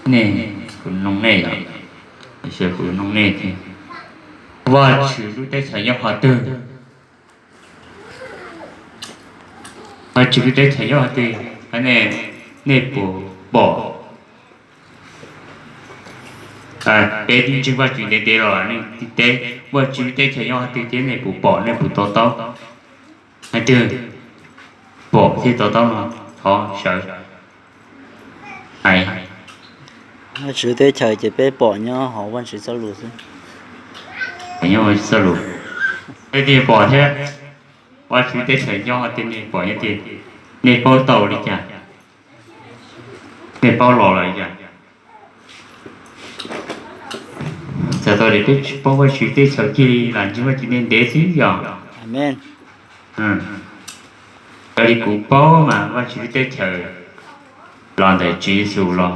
Nej, kuv noog nej yom, kuv noog nej tias, Vajtswv lub teb chaws nyob qhov twg? Vajtswv lub teb chaws nyob qhov twg? Nej, nej puas pom? Peb ntseeg Vajtswv ntev ntev los nej teb, Vajtswv lub teb chaws nyob qhov twg thiab nej puas pom, nej puas to taub? Hais tias pom thiab to taub no, thov sawv hais. Vajtswv teb chaws ces peb pom nyob hauv Vajtswv txoj lus xwb. Nyob hauv Vajtswv txoj lus, nej tias pom thiab. Vajtswv teb chaws nyob qhov twg nej pom nyob tiag, nej paub tau li cas? Nej paub los lawm li cas? Txawm tau tias peb tsis paub Vajtswv teb chaws cia li lam ntseeg Vajtswv ntev ntev xwb yog? Raws li kuv paub mas Vajtswv teb chaws los ntawm Tswv Yexus los,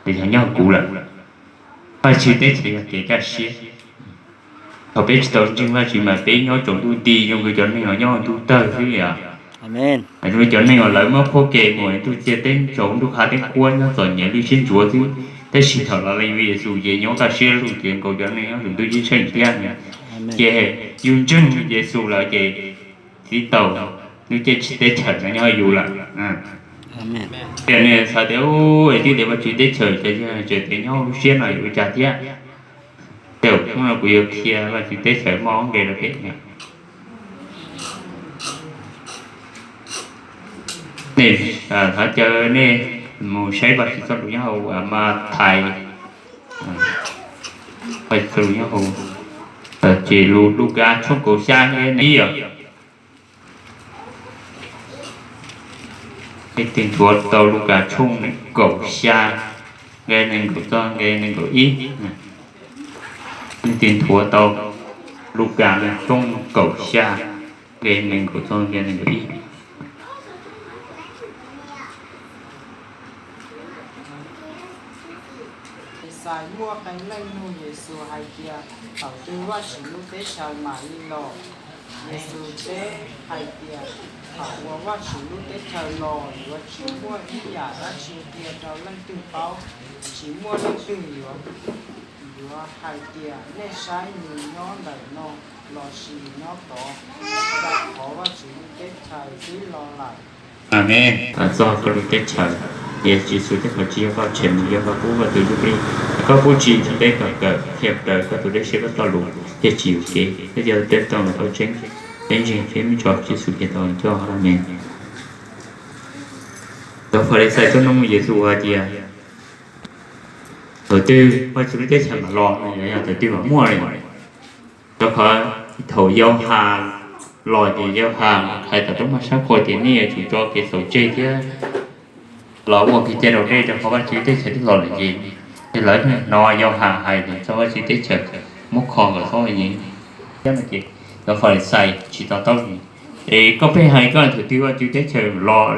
los yog nyob kuv lawm. Vajtswv teb chaws yog kev kaj siab. Thaum peb tsis tau ntseeg Vajtswv mas peb nyob tsaus ntuj nti zoo li cov neeg uas nyob hauv ntuj tawg xwb yom. Zoo li cov neeg uas lawv muab qhuab ke mus ntuj txiag teb ntsaus ntuj qhab teb kuab nyob txom nyem lwj siab ntsuav xwb. Tab sis thaum los leej Yexus ces nyob kaj siab lug tiav nkaus cov neeg nyob tus ntuj ceeb tsheej thiab. Ces yus ntseeg Yexus lawm ces txij tau lub teb chaws no nyob yus lawm. Tias nws xav tias, es twb tias Vajtswv teb chaws ces tseem tias nyob lub siab no yuav ua cas thiab. Tej zaum hnub no kuv yuav qhia Vajtswv teb chaws muaj ob nqe rau peb. Nej, thov caw nej mus saib Vajtswv txoj lus nyob hauv Mathais, Vajtswv txoj lus nyob hauv, ces lus Lukas tshooj kaum xya nqe nees ib os. Nej tig nthuav tau Lukas tshooj kaum xya nqe nees nkaum txog nqe nees nkaum ib. Nej tig nthuav tau Lukas tshooj kaum xya nqe nees nkaum txog nqe nees nkaum ib. Xais muaj qee leej nug Yexus hais tias, thaum twg Vajtswv lub teb chaws mam li los? Yexus teb hais tias, thaum uas Vajtswv lub teb chaws los yuav tsis muaj ib yam dab tsi qhia rau leej twg paub, tsis muaj leej twg yuav, yuav hais tias, nej saib nws nyob ntawm no lossis nyob tod, rau qhov Vajtswv lub teb chaws twb los lawm. Amees. Txog koj lub teb chaws, Yexus teb chaws tsis yog koj tshem mus, yog koj pub koj tus Ntsuj Plig, koj pub tsim ntiaj teb kom kawm qhia raws koj tus dej siab koj txoj lus, thiaj tsim yuam kev thiab coj peb rau ntawm qhov tseeb. Peb ntseeg thiab mib tso Yexus Khetos coj. Amees. Cov Falixais tuaj nug Yexus hais tias, thaum twg Vajtswv lub teb chaws mam los, yog thaum twg mam muaj li? Rau qhov thaum Yauhas los ces Yauhas hais tom roob maj sab qhua tias nej yuav tsum tso kev txhaum tseg thiab los ua kev cai raus dej rau qhov Vajtswv teb chaws twb los lawm ces, ces lawv hnov Yauhas hais tias txog Vajtswv teb chaws muab kho kom txhob yeej thiab no ces cov Falixais tsis to taub li. Es koj pheej hais koj thaum twg Vajtswv teb chaws los,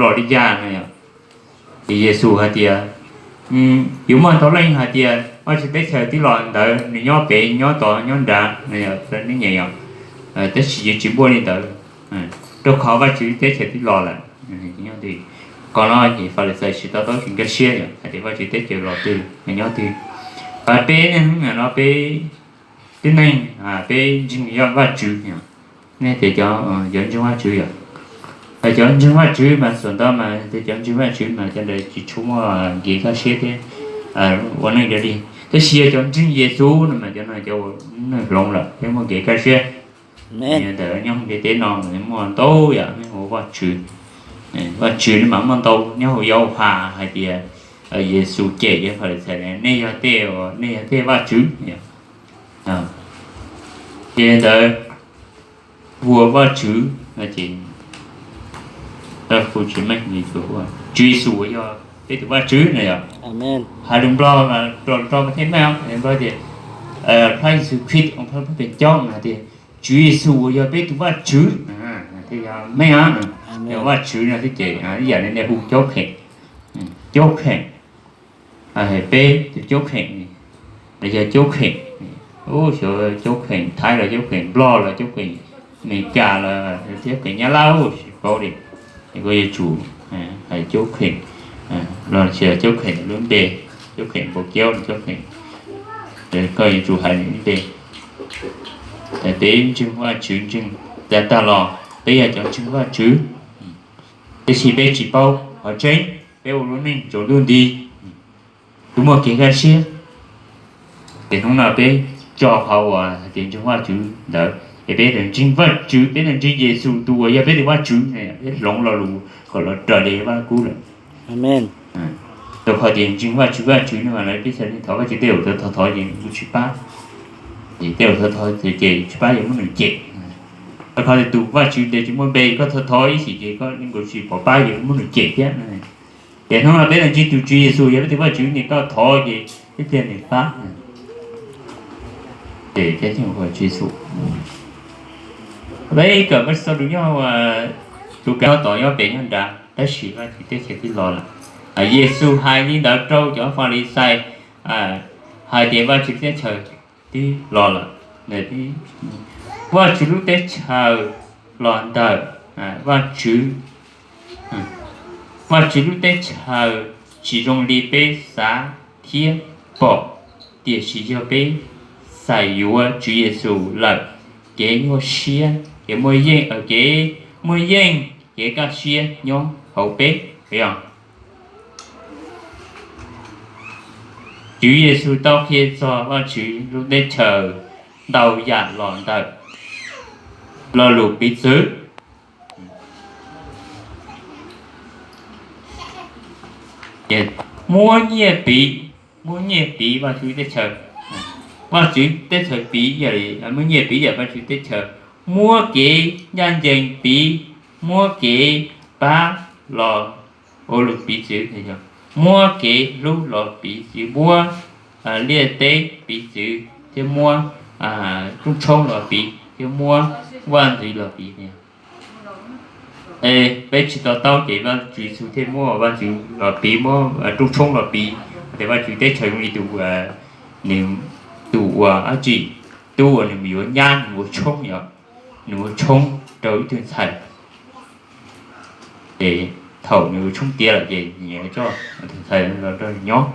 los li cas no yom? Ces Yexus hais tias, yuav muaj ntau leej hais tias Vajtswv teb chaws twb los ntawd, nws nyob pem, nyob tod, nyob nrad no, neb nyiam yom? Tab sis yuav tsis muaj li ntawd, rau qhov Vajtswv teb chaws twb los lawm. Qhov no ces Falixais tsis to taub tsis nkag siab yom, hais tias Vajtswv teb chaws los twg, nyob twg. Pab peb niaj hnub no peb tib neeg, peb ntseeg yog Vajtswv yom. Nej tias cov, cov ntseeg Vajtswv yom, cov ntseeg Vajtswv mas xuas ntau mas tias cov ntseeg Vajtswv mas cov ntawd tsis tshua muaj kev kaj siab thiab ua neej raws li. Tab sis yog cov ntseeg Yexus no mas cov no cov ua neej hloov lawm thiab muaj kev kaj siab. Ntawm nyob ntiaj teb no muaj ntau yam, nej hu Vajtswv, Vajtswv li mas muaj ntau. Nyob hauv Yauhas hais tias, Yexus cem cov Falixais, nej yog tej, nej yog tej vaj tswv. Ces ntawd hu ua Vajtswv no ces, Tswv Yexus uas yog peb tus Vajtswv no yom. Hais lus Nplog, Nplog mas thiaj meej, Nplog tias, Praise Christ, Praise Christ no tias, Tswv Yexus uas yog peb tus Vajtswv, thiaj yog meej, yog Vajtswv no thiab ces ib yam li nej hu caub kheem, caub kheem, peb tus caub kheem, los yog caub kheem, xyov caub kheem Thaib los caub kheem Nplog los caub kheem Amelikas los caub kheem Nyab Laj, tsis paub li. Koj yuav tsum hais caub kheem, los sis caub kheem lub npe. Cov kheem npau kiaub, cov kheem, koj yuav tsum hais nws ib npe. Peb ntseeg Vajtswv ntseeg tag tag los peb yog cov ntseeg Vajtswv, tiam sis peb tsis paub qhov tseeb, peb ua lub neej tsaus ntuj nti, tsis muaj kev kaj siab. Ces hnub no peb tso qhov uas hais tias ntseeg Vajtswv ntawd, es peb ntseeg Vajtswv, peb ntseeg Yexus tus uas yog peb tus Vajtswv, peb hloov lo lus kom los raws li Vaj Lug Kub lawm. Rau qhov tias ntseeg Vajtswv, Vajtswv ne mas lawv peb txhais li thov Vajtswv tej zaum thov thov ces kuj tsis pab, ces tej zaum thov thov ces tsis pab yuav muab nws cem. Rau qhov tias tus Vajtswv ntawd tsis muaj npe, koj thov thov ib chim ces koj yeej tsis pom pab, yuav muab nws cem thiab. Ces hnub no peb los ntseeg tus Tswv Yexus yog peb tus Vajtswv ne, koj thov ces ib pliag nws pab. Ces Tswv Yexus, peb kawm Vajtswv txoj lus nyob, tus kav tos nyob pem nyob nrad, tab sis Vajtswv teb chaws twb los lawm. Yexus hais li ntawd rau cov Falixais hais tias Vajtswv teb chaws twb los lawm. Vajtswv lub teb chaws los ntawm Vajtswv. Vajtswv lub teb chaws tsis zoo li peb xav thiab pom, tiam sis yog peb txais yuav Tswv Yexus lawm, kev nyuaj siab, kev muaj yeej, kev muaj yeej, kev kaj siab nyob hauv peb. Tswv Yexus tau qhia txog Vajtswv lub teb chaws ntau yam los ntawm lo lus piv txwv. Muab nyiaj piv, muab nyiaj piv Vajtswv teb chaws. Vajtswv teb chaws piv, muab nyiaj piv yam Vajtswv teb chaws, muab kev ncaj ncees piv, muab kev pab los ua lus piv txwv, muab kev hlub los piv txwv, muab liaj teb piv txwv, thiab muab rooj tshoob los piv, thiab muab vaj ntxwv los piv. Peb tsis to taub ces Vajtswv Yexus thiaj muab vaj ntxwv los piv, muab rooj tshoob los piv, tias Vajtswv teb chaws zoo li tus, nws, tus uas dab tsi, tub uas nws mus yuav nyab, nws ua tshoob, nws ua tshoob rau ib tug ntxhais. Ces thaum nws ua tshoob tiav lawm ces nws coj tus ntxhais los rau nws nyob.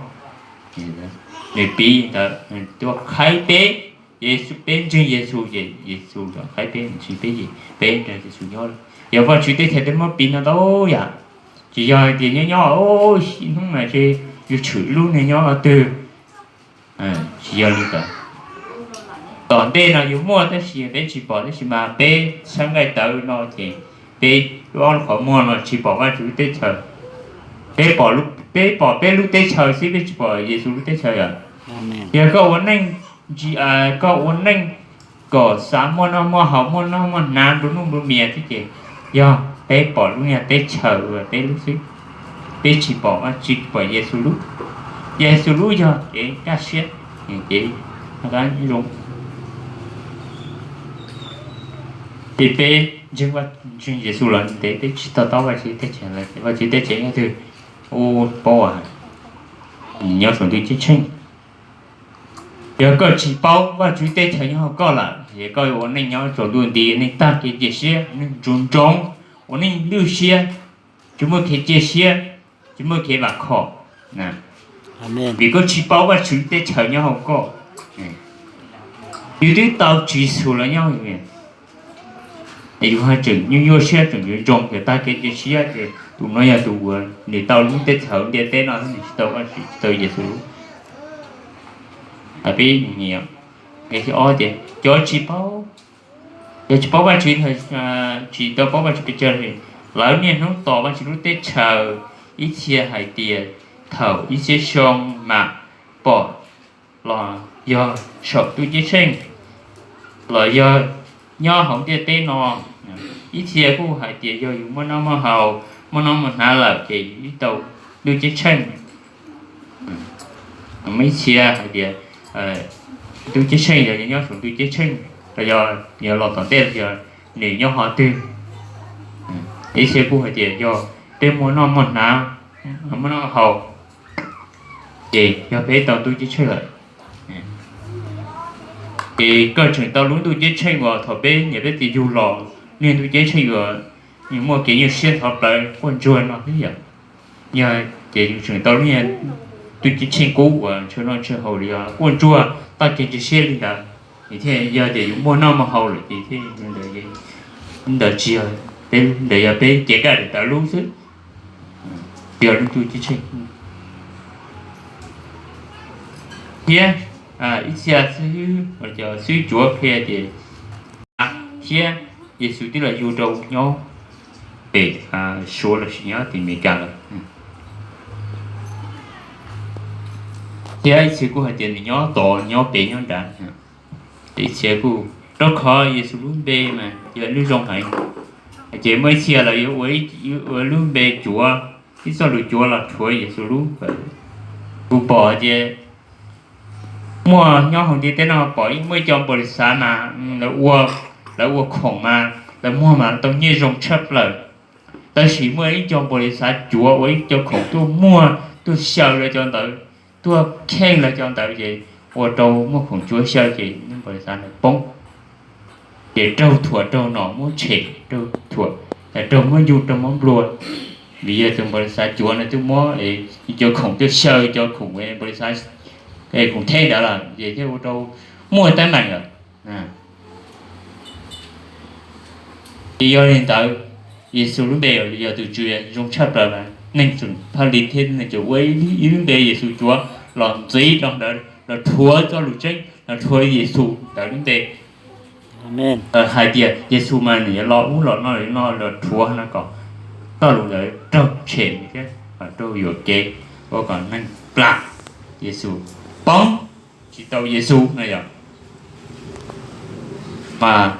Nws piv ntawd, nws tuaj qhaib peb, Yexus, peb ntseeg Yexus ces Yexus los qhaib peb, nws tsis peb ces peb nrog Yexus nyob. Yog Vajtswv teb chaws twb muab piv no ntau yam, tsis yog hais tias nyob nyob ib hnub mas ces yus tshwm lub neej nyob qhov twg. Tsis yog li ntawd. Tom ntej no yuav muaj tab sis peb tsis pom, tab sis mas peb sab nqaij tawv no ces peb lub ob lub qhov muag no tsis pom Vajtswv lub teb chaws. Peb pom, peb pom peb lub teb chaws xwb, peb tsis pom Yexus lub teb chaws yom. Yog koj ua neej, koj ua neej kom xav muaj noj muaj haus, muaj noj muaj hnav, nplua nuj nplua mias thiab ces yog peb pom lub niag teb chaws uas peb lub xwb, peb tsis pom, tsis pom Yexus lub. Yexus lub yog kev kaj siab, kev zoo. Ces peb ntseeg, ntseeg Yexus los ntev, peb tsis to taub Vajtswv teb chaws lawm, Vajtswv teb chaws nyob twg, ua paub, nyob saum ntuj ceeb tsheej. Yog koj tsis paub Vajtswv teb chaws nyob hauv koj lawm, es koj yuav ua neej nyob tsaus ntuj nti, neej tag kev cia siab, neej ntsoov ntsoov, ua neej lwj siab, tsis muaj kev cia siab, tsis muaj kev vam khom, vim koj tsis paub Vajtswv teb chaws nyob hauv koj. Yus twb tau Tswv Yexus los nyob, yus ho tseem nyuaj nyuaj siab, tseem yuav ntsoov tias tag kev cia siab ces tus no yog tus uas nws tau lub teb chaws ntiaj teb no, nws tsis tau Vajtswv, tsis tau Yexus. Peb nyiam, nqe thib ob tias cov tsis paub, cov tsis paub Vajtswv, tsis tau paub Vajtswv pes tsawg li, lawv niaj hnub tos Vajtswv lub teb chaws, ib txhia hais tias thaum ib txhiab xyoo mam pom, los yog saum ntuj ceeb tsheej, los yog nyob hauv ntiaj teb no. Ib txhia kuj hais tias yog yus muaj noj muaj haus, muaj noj muaj hnav lawm ces yus twb tau ntuj ceeb tsheej. Muaj ib txhia hais tias ntuj ceeb tsheej yog nyob saum ntuj ceeb tsheej, los yog, yog los tom ntej los yog nws nyob qhov twg. Ib txhia kuj hais tias yog peb muaj noj muaj hnav, muaj noj haus, ces yog peb tau ntuj ceeb tsheej lawm. Ces koj tseem tau lub ntuj ceeb tsheej uas thaum peb niam peb txiv yug los, niag ntuj ceeb tsheej uas nws muaj kev nyuaj siab ntxhov plawv quaj ntsuag no xwb yom. Yog ces yus tseem tau lub niag tub ceeb tsheej qub uas ntshaw noj ntshaw haus li os, quaj ntsuag toj kev cia siab li ntawd, thiaj yog tias yus muaj noj muaj haus lawm ces thiaj ntawd tsis yog, peb ntawd yog peb cev kaj daim tawv lub xwb, tsis yog lub tub ceeb tsheej. Thiab ib txhia xwb, cov xib hwb cuav qhia tias, thiab Yexus twb los yug rau nyob pem Suav lossis nyob tim Amelikas lawm. Thiab ib txhia kuj hais tias nws nyob tod, nyob pem nyob nrad. Ib txhia kuj, rau qhov Yexus lub npe mas yog lub zoo heev, ces muaj ib txhia lawv yuav ua lub npe cuav, ib txoj lus cuav los rhuav Yexus lub. Kuv pom tias muaj nyob hauv ntiaj teb no pom muaj ib co npaum li xav mas lawv ua, lawv ua khoom mas lawv muag mas tau nyiaj zoo tshaj plaws. Tab sis muaj ib co npaum li xav cuav ua ib co khoom tuaj muag tuaj xyaw lawv cov ntawd, tuaj kheej lawv cov ntawd ces ua rau muaj khoom cuav xyaw ces npaum li xav ntawd poob. Ces raug thuam raug nom muab tshem, raug thuam, raug muab yug raug muab nplua. Vim yog tus npaum li xav cuav no twb muab cov khoom tuaj xyaw cov khoom npaum li xav, khoom theb ntawd lawm ces thiaj ua rau muaj teeb meem lawm. Ces yog li ntawd, Yexus lub npe yog tus tswv zoo tshaj plaws mas neeg tseem phaj li thiab neeg tseem ua ib lub npe Yexus cuav los ntxiv rau ntawd los rhuav txoj lus tseeb los rhuav Yexus ntawd lub npe. Hais tias Yexus mas nws yuav los ub los no los no los rhuav no kom txoj lus ntawd raug tshem thiab raug yuam kev ua kom neeg plam Yexus, poob tsis tau Yexus no yog. Mas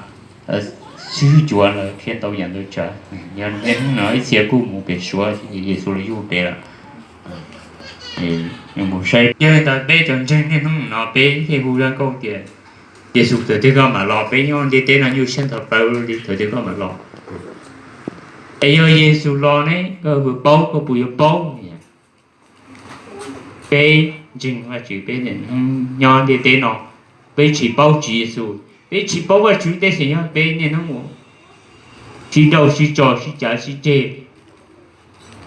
xib hwb cuav lawv qhia ntau yam ntau tsav, yog niaj hnub no ib txhia kuj mus pem Suav, Yexus los yug pem lawm. Mus saib, yog li ntawd peb cov ntseeg niaj hnub no peb thiaj hu zaj nkauj tias, Yexus thaum twg koj mam los, peb nyob ntiaj teb no nyuaj siab ntau plaws li, thaum twg koj mam los? Es yog Yexus los ne koj puas paub, koj puas yuav paub? Peb ntseeg Vajtswv peb nyob ntiaj teb no, peb tsis paub Tswv Yexus, peb tsis paub Vajtswv teb chaws nyob peb niaj hnub mus sib nrauj sib tso sib cav sib ceg,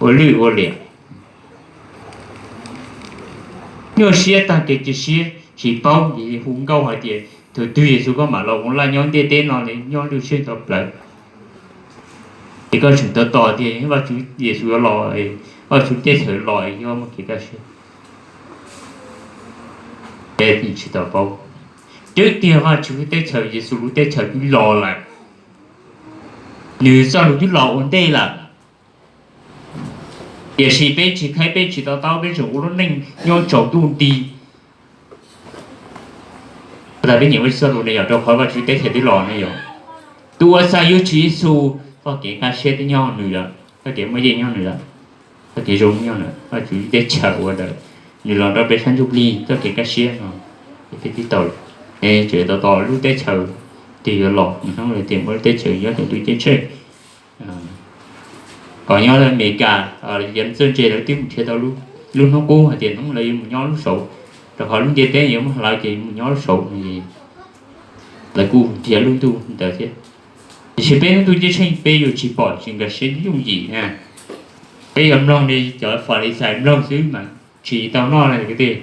ua lwj ua liam, nyuaj siab tag kev cia siab, tsis paub ces hu nkauj hais tias thaum twg Yexus koj mam los, ua laj nyob ntiaj teb no li nyob lwj siab ntau plaws. Ces koj tseem tos tos tias Vajtswv Yexus yuav los, Vajtswv teb chaws los yuav muaj kev kaj siab. Peb tsis tau paub, twb tiag Vajtswv teb chaws, Yexus lub teb chaws twb los lawm, nws txoj lus twb los ua ntej lawm. Tiam sis peb tsis kheev, peb tsis to taub, peb tseem ua lub neej nyob tsaus ntuj nti. Peb nyiam ua txoj lus ne yog rau qhov Vajtswv teb chaws twb los ne yog. Tus uas xav yuav Tswv Yexus, txoj kev kaj siab twb nyob nws lawm, txoj kev muaj yeej nyob nws lawm, txoj kev zoo nyob nws, Vajtswv teb chaws ua ntawd, nws los nrog peb sab ntsuj plig txoj kev kaj siab no, peb twb tau lawm. Tseem tos tos lub teb chaws twg yuav los, hnub tias muaj lub teb chaws nyob thaum twg ceeb tsheej. Kom nyob Amelikas, yog txawj ntse lawv twb mus nrhiav tau lub hnub qub hais tias hnub lawv yuav mus nyob lub saud, rau qhov lub ntiaj teb yuav muab hlawv ces yuav mus nyob lub saud. Lawv kuj nrhiav lub ntuj ntawd thiab. Tiam sis peb lub ntuj ceeb tsheej peb yuav tsis pom tsis nkag siab yooj yim na. Peb yuav mloog li cov Falixais mloog xwb mas tsis tau noj na kwv tij.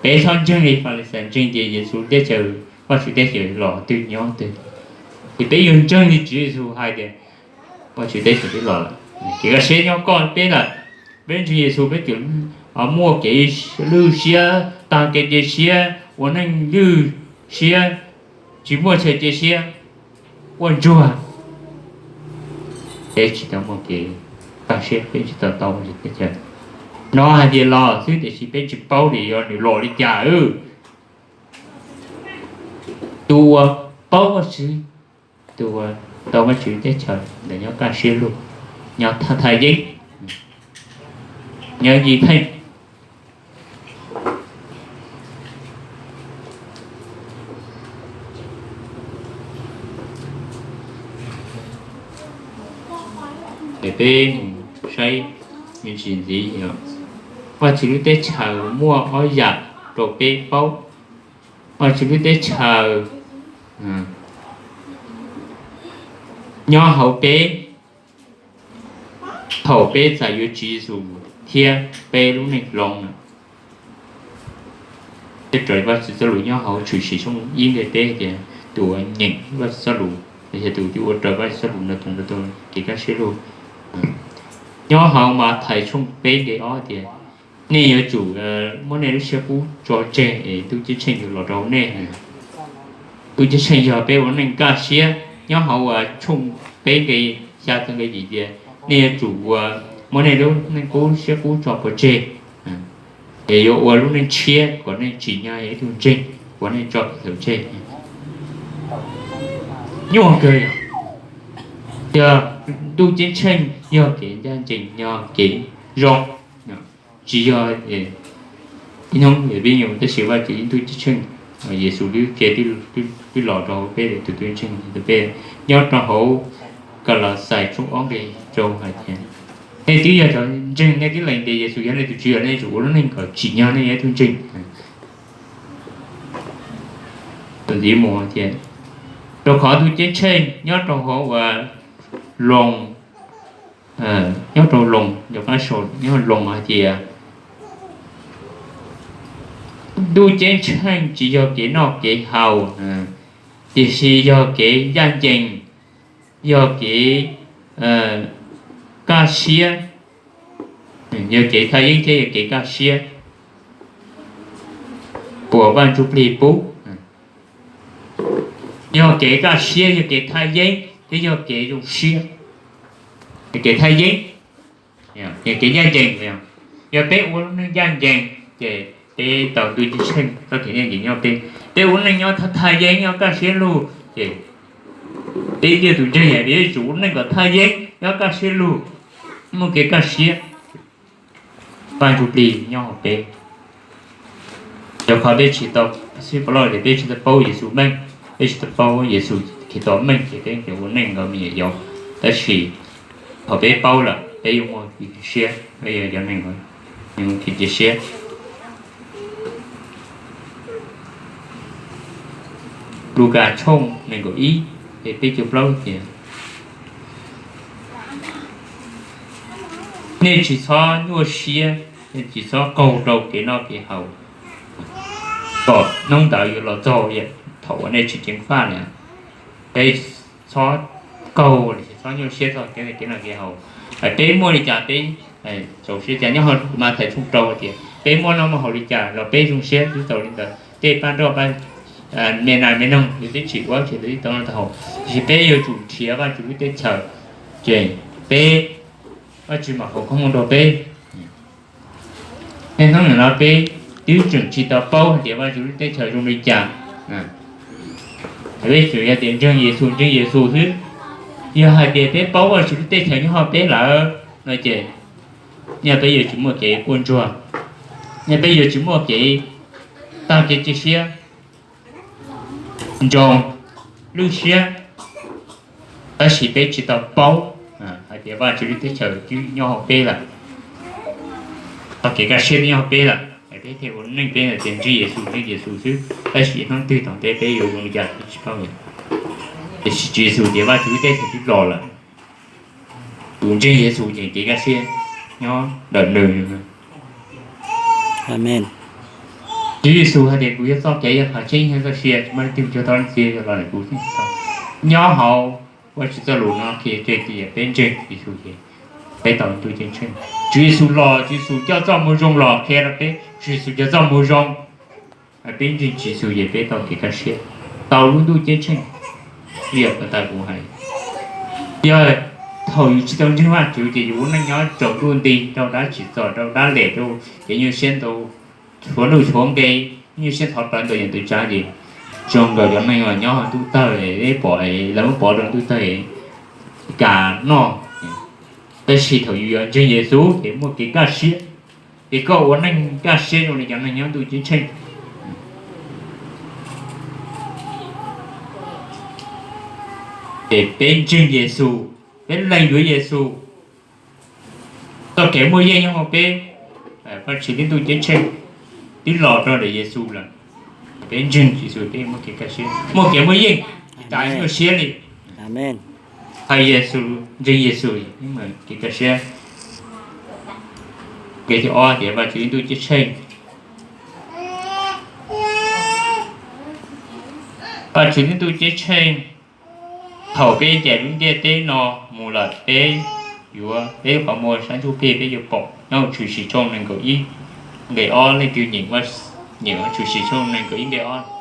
Peb txhob ntseeg li Falixais ntseeg tias Yexus teb chaws, Vajtswv teb chaws los twg nyob twg. Ces peb yuav ntseeg li Tswv Yexus hais tias Vajtswv teb chaws twb los lawm, kev kaj siab nyob koj peb lawm. Peb ntseeg Yexus peb tseem muaj kev lwj siab, tag kev cia siab, ua neej lwj siab, tsis muaj chaw cia siab, quaj ntsuag. Peb tsis tau muaj kev kaj siab, peb tsis tau tau Vajtswv teb chaws. Hnov hais tias los xwb tiam sis peb tsis paub tias yog nws los li cas. Tus uas paub Vajtswv, tus uas tau Vajtswv teb chaws ntawd nyob kaj siab lug, nyob thaj thaj yeeb, nyob yim pheej. Es peb mus saib me ntsis ntxiv, Vajtswv lub teb chaws muaj ob yam rau peb paub. Vajtswv lub teb chaws nyob hauv peb thaum peb txais yuav Tswv Yexus thiab peb lub neej hloov na. Peb raws li Vajtswv txoj lus nyob hauv Tshwm Sim tshooj ib nqe peb tias, tus uas nyeem Vajtswv txoj lus los yog tus uas ua raws Vajtswv txoj lus no tus ntawd tau kev kaj siab lug. Nyob hauv Mathais tshooj peb nqe ob tias, nej yuav tsum muab nej lub siab qub tso tseg es ntuj ceeb tsheej yuav los rau nej. Ntuj ceeb tsheej yog peb ua neej kaj siab. Nyob hauv uas tshooj peb nqe xya txog nqe yim tias, nej yuav tsum ua, muab nej lub neej qub siab qub tso pov tseg, es yuav ua lub neej tshiab kom nej tsim nyog yog ib tug ntseeg, ua neej tso kev txhaum tseg. Nyuaj kawg, yog ntuj ceeb tsheej yog kev ncaj ncees, yog kev zoo, tsis yog ib hnub pib nyuj, tab sis Vajtswv ib ntuj ceeb tsheej, Yexus lub cev twb los rau hauv peb tus ntuj ceeb tsheej, peb nyob rau hauv Kalasxais tshooj ob nqe rau hais tias, nej twb yog cov ntseeg, nej twb lees tias Yexus yog nej tus Tswv, yog nej yuav tsum ua lub neej kom tsim nyog nej yog ib tug ntseeg. Ntxiv mus tias, rau qhov ntuj ceeb tsheej nyob rau hauv uas Loos, nyob rau Loos, nyob Loos hais tias, ntuj ceeb tsheej tsis yog kev noj kev haus, tiam sis yog kev ncaj ncees, yog kev kaj siab, yog kev thaj yeeb thiab yog kev kaj siab uas Vaj Ntsujplig pub. Yog kev kaj siab, yog kev thaj yeeb thiab yog kev zoo siab. Yog kev thaj yeeb, yog kev ncaj ncees. Yog peb ua lub neej ncaj ncees ces peb tau ntuj ceeb tsheej txoj kev ncaj ncees nyob peb. Peb ua neej nyob thaj yeeb nyob kaj siab lug ces peb yog tus ntseeg, peb yuav tsum ua neej kom thaj yeeb nyob kaj siab lug, muaj kev kaj siab, Vaj Ntsujplig nyob hauv peb. Rau qhov peb tsis tau, xib pab loj tias peb tsis tau paub Yexus meej, peb tsis tau paub Yexus Khetos meej ces peb ua neej nkaus me nyuam yaus. Tab sis thaum peb paub lawm peb yuav muaj kev cia siab, peb yuav cov neeg muaj kev cia siab. Lukas tshooj nees nkaum ib, nqe peb caug plaub tias, nej tsis txhob nyuaj siab, nej tsis txhob qaug rau kev noj kev haus kom hnub ntawd yuav los txog thaum uas nej tsis ceev faj li. Peb txhob qaug, txhob nyuaj siab txog kev noj kev haus. Peb muaj li cas peb txaus siab cas? Nyob hauv Mathais tshooj rau tias peb muaj noj muaj haus li cas los peb zoo siab twb tau li ntawd. Tej paj nroj, me nas me noog yus twb tsim ua ces lawv twb tau noj tau haus, tiam sis peb yuav tsum nrhiav Vajtswv lub teb chaws, ces peb, Vajtswv mam foom koob hmoov rau peb. Niaj hnub nim no peb twb tseem tsis tau paub hais tias Vajtswv lub teb chaws zoo li cas. Peb tsuas yog tias ntseeg Yexus, ntseeg Yexus xwb. Yog hais tias peb paub Vajtswv lub teb chaws nyob hauv peb lawm no ces, yog peb yuav tsis muaj kev quaj ntsuag, yog peb yuav tsis muaj kev tag kev cia siab, ntsoo lub siab, tab sis peb tsis tau paub hais tias Vajtswv lub teb chaws twb nyob hauv peb lawm, txoj kev kaj siab twb nyob hauv peb lawm, peb thiaj ua neej peb tias ntseeg Yexus, ntseeg Yexus xwb, tab sis hnub twg thaum peb, peb yuav zoo li cas peb tsis paub li. Tiam sis Tswv Yexus tias Vajtswv lub teb chaws twb los lawm. Tus ntseeg Yexus ces kev kaj siab nyob ntawm nws. Tswv Yexus hais tias kuv yog txoj kev, yog qhov tseeb, yog txoj sia, tsis muaj leej twg mus cuag tau leej Txiv yog los ntawm kuv xwb. Nyob hauv Vajtswv txoj lus no qhia tias peb ntseeg Yexus ces peb tau ntuj ceeb tsheej. Tswv Yexus los, Tswv Yexus coj txoj moo zoo los qhia rau peb, Tswv Yexus cog txoj moo zoo. Peb ntseeg Tswv Yexus ces peb tau kev kaj siab, tau lub ntuj ceeb tsheej. Li yog tas kuv hais, yog thaum yus tsis tau ntseeg Vajtswv ces yus ua neej nyob tsaus ntuj nti, rau dab tsim txom, rau dab lem, rau kev nyuaj siab ntau, tshuav nuj tshuav nqe, nyuaj siab thov plawv ntau yam ntau tsav ces zoo nkaus cov neeg uas nyob ntuj tawg, pom lawv muab pov rau ntuj tawg kam noj. Tab sis thaum yus yog ntseeg Yexus ces muaj kev kaj siab, ces koj ua neej kaj siab zoo li cov neeg nyob ntuj ceeb tsheej. Ces peb ntseeg Yexus, peb lees yuav Yexus, txoj kev muaj yeej nyob hauv peb. Vajtswv tib ntuj ceeb tsheej twb los rau ntawm Yexus lawm. Peb ntseeg Yexus peb muaj kev kaj siab, muaj kev muaj yeej, tsis tas nyuaj siab li. Hais Yexus, ntseeg Yexus, kev kaj siab. Nqe thib ob tias Vajtswv ib ntuj ceeb tsheej. Vajtswv ib ntuj ceeb tsheej, thaum peb ncaim lub ntiaj teb no mus lawm, peb yuav, peb qhov muag sab ntsuj plig peb yuav pom nyob Tshwm Sim tshooj nees nkaum ib nqe ob. Leej twg nyeem, nyeem Tshwm Sim tshooj nees nkaum ib nqe ob.